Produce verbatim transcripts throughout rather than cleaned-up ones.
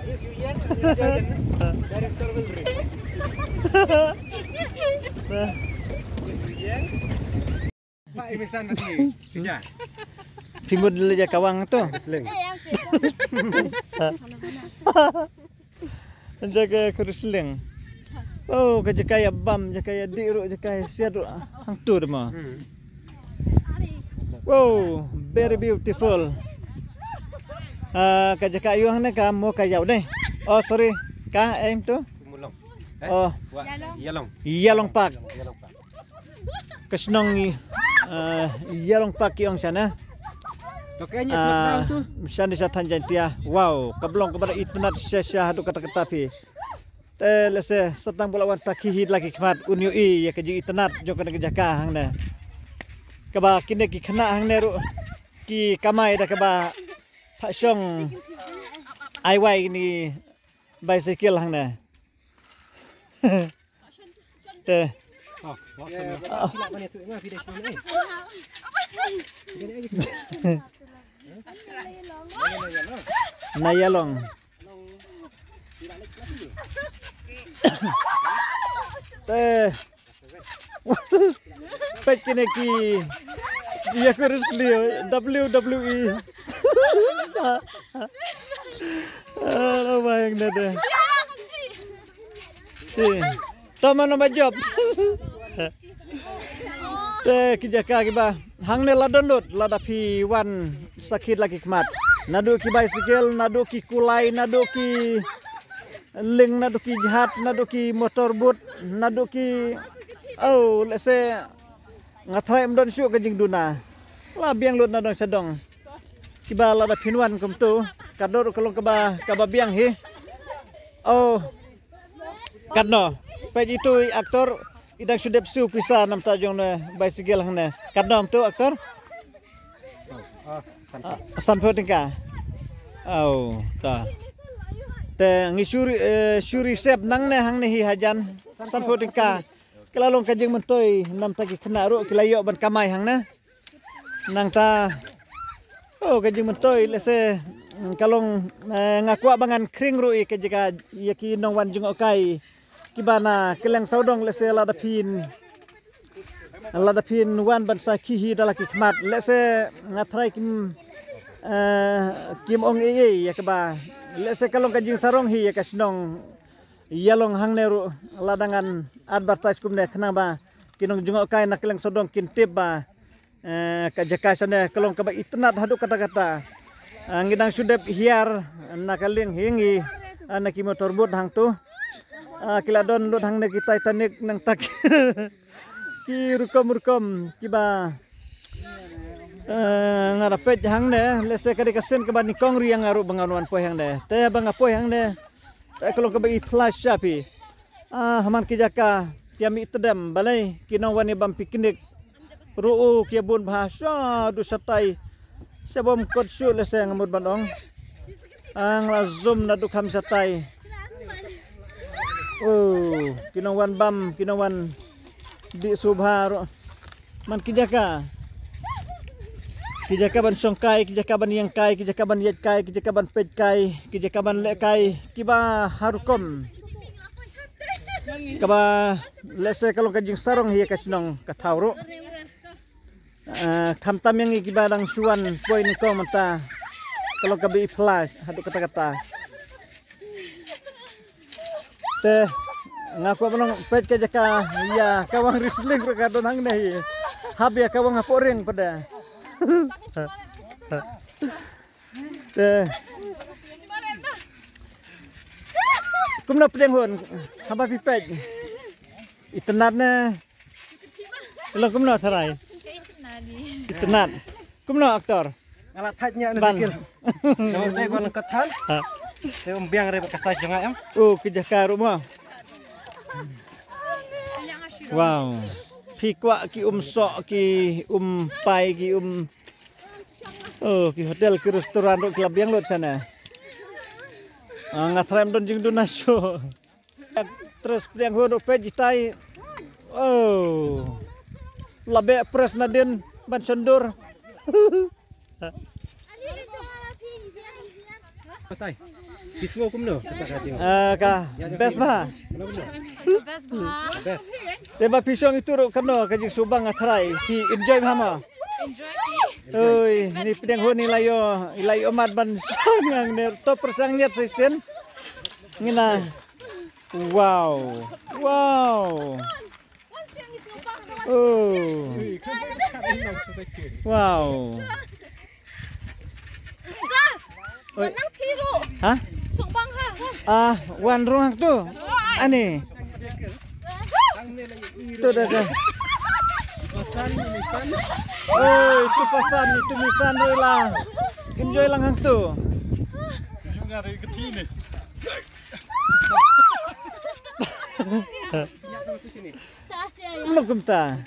If you yell, you join the director will read. If you yell, Pak Imisan mati. Kerja. Pimud le ja kawang tu. Wrestling. Jaga wrestling. Oh, ka jaka ïa bam, jaka ïa dih ruh, jaka ïa siat ruh. Hangtu deh mo. Hmm. Wow, very beautiful. Ah, ka jaka ïoh ne ka mo ka ïaw deh. Oh, sorry. Ka em tu? Mulong. Eh? Oh. Wa-, Yalong. Yalong. Yalong Park. Yalong Park. Ka shnong, ah, Yalong Park ki ong shane. To kane smackdown tu. Shane sha Than Jaintia. Wow, ka blong kaba da itynnad shisha haduh katta katta phi. Te lehse sa tang ba la wan sakhi hi da la ki khmat un ïohi ïa ka jingitynnad jong kane ka jaka hangne. Kaba kine ki khynnah hangne ruh ki kamai da kaba phah shong ai wai kine ki bicycle hangne. Te. Na Yalong. Te. Peit kine ki. Ïa ka wrestling, W W E. Alah, bayang deh. Si. To mano ba jop. Te ki jaka kiba hangne la don lut, lada phi wan sakhi da la ki khmat. Naduh ki bicycle, naduh ki kulai, naduh ki lieng, naduh ki jhat, naduh ki motor boat, naduh ki, oh, lehse nga tharai ym don shuh ka jingduna. La biang lut na dong sha dong. Kiba lada phin wan kumtu, ka dor ka long kaba, kaba biang hi. Oh. Katno. Peit itu i actor, i dang shu dep siew pisa namta jong ne bicycle hangne. Katno tu actor? Ah, sanphew tyngka. Au, ta. Te ngi shu ri-, eh, shu reserve nangne hangne hi hajan. Sanphew tyngka. Ka la long ka jingmyntoi namta ki khynnah ruh ki la ïoh ban kamai hangne. Nangta, oh, ka jingmyntoi lehse ka long, eh, nga kwah ba ngan khring ruh ïa ka jaka ïa ki nongwan jngohkai kiba na kylleng sawdong lehse lada phin, lada phin wan ban sakhi hi da la ki khmat lehse nga tharai kim, eh, kim ong ei ei ïa kaba lehse ka long ka jingsarong hi ïa ka shnong Yalong hangne ruh lada ngan advertise kumne khnang ba ki nongjngohkai na kylleng sawdong kin tip ba, eh, ka jaka shane ka long kaba itynnad haduh katta katta. Ah, ngi dang shu dep hiar na ka lieng hi ngi, ah, na ki motor boat hangtu. Ah, ki la don lut hangne ki Titanic nangta ki rukom rukom kiba, eh, nga da peit hangne lehse ka dei ka sien kaba nyngkong ri ïa nga ruh ba ngan wan poi hangne. Te ba nga poi hangne te ka long kaba i phylla sha phi. Ah, ha man ki jaka ki ïa mih tdem balei ki nongwan ïa bam picnic ruh u ki ïa bun bha sha du shatai. Sha bym kot shuh lehse nga mut ban ong. Ah, nga la zoom naduh kham shatai. Oh, ki nongwan bam, ki nongwan dih sngewbha ruh. Man ki jaka. Ki jaka ban shongkai, ki jaka ban ïengkai, ki jaka ban ïaidkai, ki jaka ban peitkai, ki jaka ban lehkai, kiba ha rukom. Kaba lehse ka long ka jingsarong hi ïa ka shnong ka thaw ruh. Ah, khamtam ïa ngi kiba dang shu wan poi nyngkong mynta. Ka long kaba i phylla haduh katta katta. Te nga kwah ban ong peit ka jaka ïa ka wang wrestling ruh ka don hangne hi. Hap ïa ka wang hapoh ring pat de. Te kumno pdiang hun haba phi peit? Itynnad ne? Ila kumno tharai? Itynnad. Kumno actor? Nga la thait ñiah na ban. Sakil. Nga dei ban ka than. Ha. Te um biang re ba ka size jong nga em. Oh, ki jaka ruh mo. Wow. Phi kwah ki um soh, ki um pai, ki um. Oh, ki hotel, ki restaurant ruh ki la biang lut shane. Ah, nga tharai ym don jingduna shuh. Tres pdiang hun ruh peit jitai. Oh. La beh press nadien ban shondur. Batai. Phi sngew kumno kata ka jing? Ah, ka best bha. Kumno, kumno? Best bha. Best. Te ba phi shong itu ruh kano ka jingsngewbha nga tharai phi enjoy bha mo? Enjoy. Oi, ni pdeng hun i la ïoh, i la ïoh mat ban shong hangne, to pyrshang ñiat shisien. Ngin ïa. Wow. Wow. Oh. Wow. Oi. Ha? Ah, wan rung hangtu. Ani. Tu dah dah. Oi, tu pasan, tu misan doi lah. Enjoy lang hangtu. Mo kumta.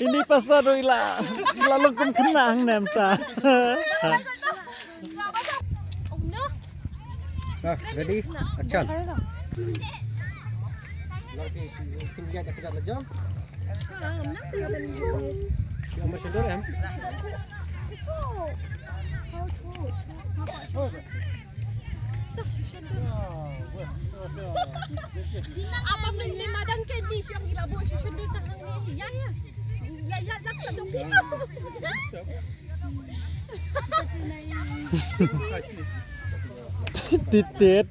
Ini pasal doi lah, lah lengkum kena hang nem ta. Ah, ready? Action. Apa pun ni madan ke di siang gila bo susun dulu tang ni. Ya, ya. Ya, ya, ya, ya. Titit.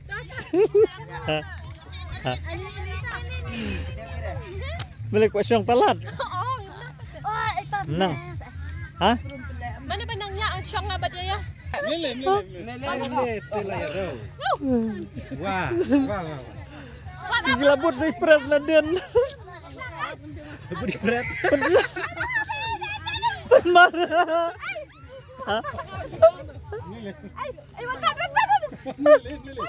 Balik kwah shong palat. Nang. Ha? Mana benang nya ang shong abad ya ya. Lele, lele, lele. Lele, lele, lele. Wah, wah, wah. Gila but sa i pres na din. But i pres. Pemar. Ha? Lele, lele.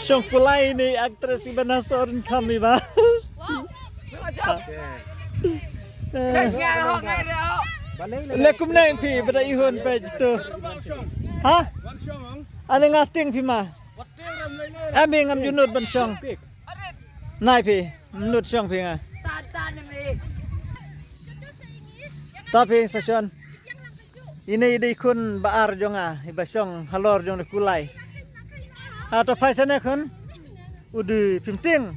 Shong kulai ni actress iba na sorin kami ba. Leh kumne phi bada ihun phi jitu. Ha? Ane nga tieng phi ma. Ami ngam ju nud ban shong. Nai phi, nud shong phi nga. Ta phi sa shon. Ine i dei khun ba ar jong nga, iba shong halor jong ne kulai. Ha, to phai shane khun. U dei phim tieng.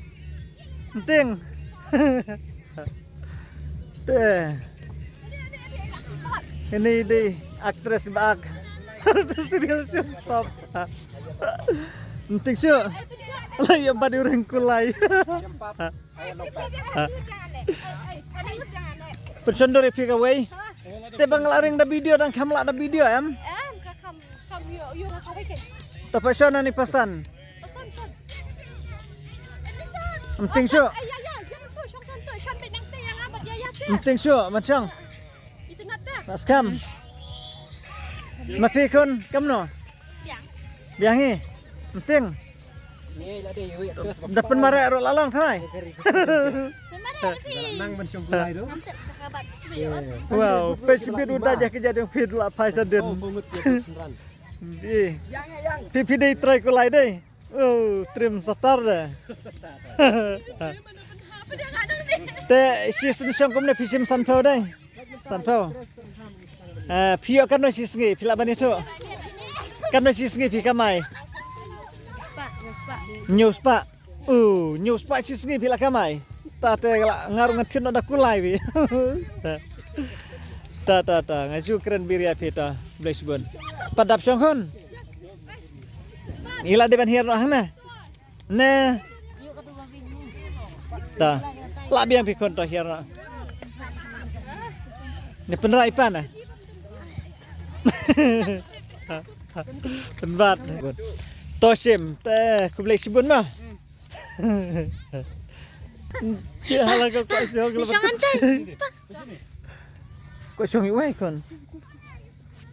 Phim tieng. Te. Ine i dei actress ba ak. Serial shong pap. Phim tieng shu. Lai ya bad u ring kulai. Pynshon dur ïa phi kawei. Te ba nga la ring da video dang kham lah da video em. Em, ka kham, kham ïoh, ïoh ka kawei ke. Ta pynshon ani pasan. Pasan shon. Em, tieng shu. Ai, ya, ya, ya, tu, shon, shon, tu, shon, bet nang te, yang amat, ya, ya, te. Em, tieng shu, man shong. Itu nat te. Pas kham. Ma phi khun, kamno? Biang. Biang hi. Em, tieng. Da pynmareh ruh la long tharai. Wow, peit shibit u da jah ka jadong phi la phai sa din. Di. Phi phi dei trai kulai dei. Oh, trim satar de. Te shi sien shong kumne phi shim sanphew dei. Sanphew. Eh, phi ïoh katno shi sngi phi lah ban ïathuh? Katno shi sngi phi kamai? Hynñiew spah. Uh, hynñiew spah shi sngi phi lah kamai. Ta te la nga ruh ngan thied noh da kulai phi. Ta ta ta, nga ju kren biria phi ta. Blei shibun. Pat dap shong hun. Ngi la dei ban hiar noh hangne. Ne. Ta. La biang phi khun to hiar na. Ne pynrai pan na. Pynbat. To shim te khublei shibun ma. Te hala ko ko shong. Ko shong i wai khun.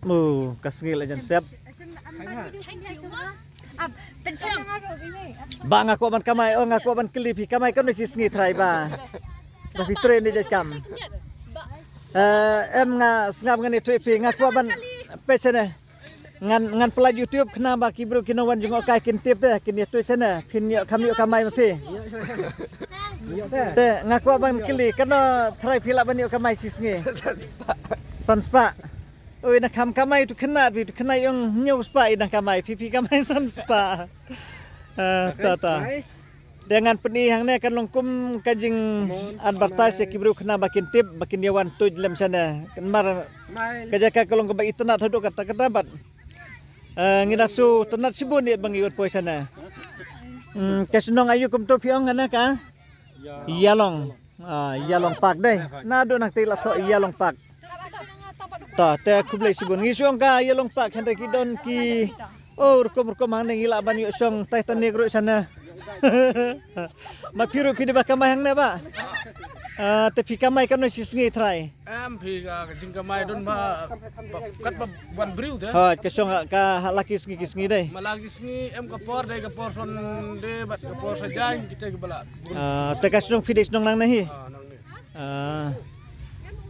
Mu ka sngi la jan sep. Ba nga kwah ban kamai, oh nga kwah ban kylli phi kamai kam ne shi sngi trai ba. Ba phi trei ne jait kam. Eh, em nga sngap ngan ïathuh phi nga kwah ban peit shane. Ngan, ngan pynlait YouTube khnang ba ki briew ki nongwan jngohkai kin tip te, kin ïathuh shane, phin ïoh kam ïoh kamai ma phi. Te nga kwah ban kylli, katno trai phi lah ban ïoh kamai shi sngi? San spah. Oi, na kham kamai tu khynnah, phi tu khynnah ïong hynñiew spah i na kamai, phi phi kamai san spah. Eh, ta ta. Te ngan pyni hangne kan long kum ka jing advertise ïa ki briew khnang ba kin tip, ba kin ïa wan tuid lem shane. Kan mar ka jaka ka long kaba itynnat haduh katta katta bad, eh, ngi da shu tynnat shibun ïa ba ngi wan poi shane. Hmm, ka shnong aïu kumto phi ong hangne ka? Ïalong. Ah, Ïalong Park dei. Naduh nangta la thoh Ïalong Park. Ta te khublei shibun. Ngi shu ong ka Ïalong Park hynrei ki don ki, oh, rukom rukom hangne, ngi lah ban ïoh shong Titanic ruh shane. Ma phi ruh phi dei ba kamai hangne ba? Ah, te phi kamai katno shi sngi trai? Em, phi ka jingkamai don ba, ba, kat ba wan briew te. Hooid, ka shong ha, ka ha la ki sngi ki sngi dei. Ma la ki sngi em ka por dei, ka por Sunday bad ka por Saitjaiñ kita ki ba lah. Ah, te ka shnong phi dei shnong nangne hi? Ah, nangne. Ah.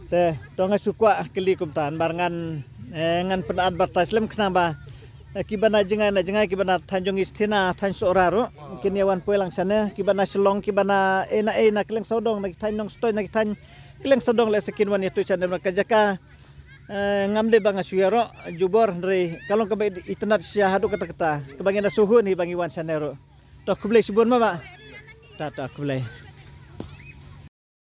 Te to nga shu kwah kylli kumta namar ngan, eh, ngan pyn advertise lem khnang ba, eh, kiba na jngai na jngai, kiba na thaiñ jong ngi Stina, thaiñ Sohra ruh kin ïa wan poi lang shane, kiba na Shillong, kiba na ei na ei na kylleng sawdong, na ki thaiñ Nongstoiñ, na ki thaiñ kylleng sawdong lehse kin wan ïathuh shane namar ka jaka, eh, ngam dei ba nga shu ïaroh jubor hynrei ka long kaba itynnat shisha haduh katta katta, kaba ngi da shu hun hi ba ngi wan shane ruh. To khublei shibun ma ba. Ta ta khublei.